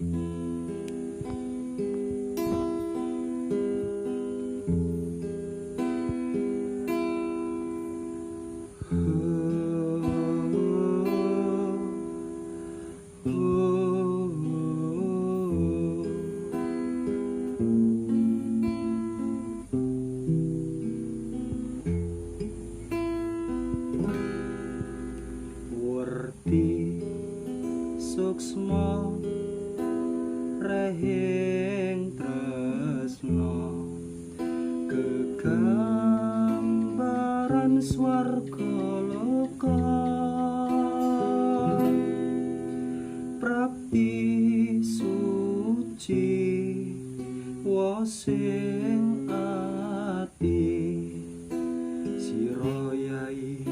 Werti suksma rehing tresna kegambaran swarga loka prapti suci wasing ati sira yai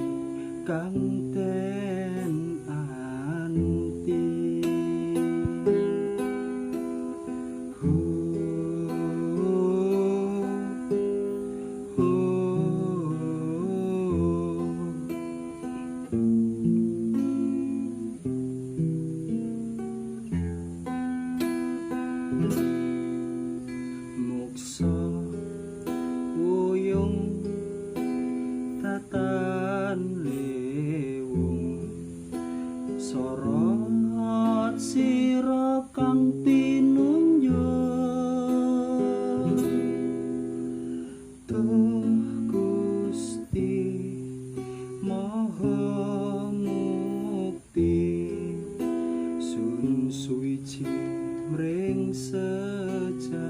kang ten anti. Hu, hu. Muksa wuyung tatan lewung sorot sira kang tinunjuk Duh Gusti Maha Mukti sun suwiji mring sejati.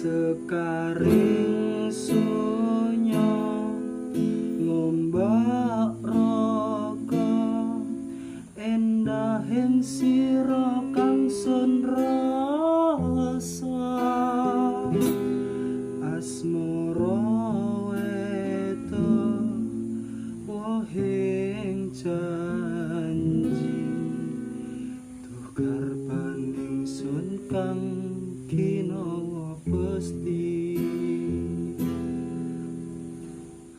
Sekaring sunya ngombak raga endahing sira kang sun rasa asmara weta wohing janji duh karpaning sun kang kinawa pesti.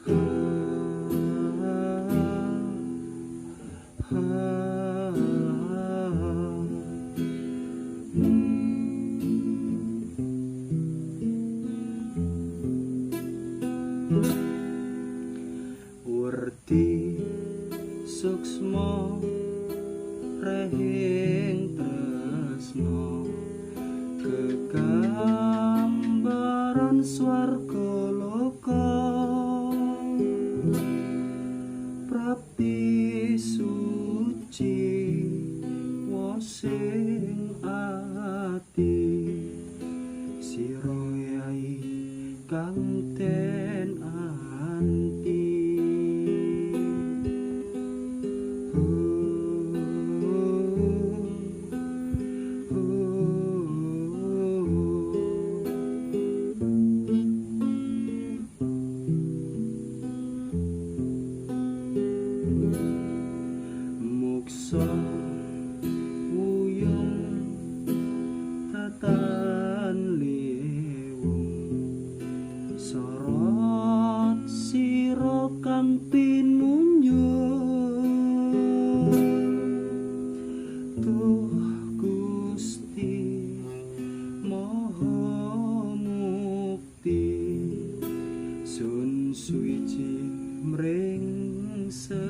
Ha, ha, ha. Werti suksma rehing tresna kegambaran swarga loka prapti suci wasing ati sira yai kang ten anti. Hu, hu. Muksa wuyung tatan lewung sorot sira kang tinunjuk Duh Gusti Maha Mukti sun suwiji mring sejati.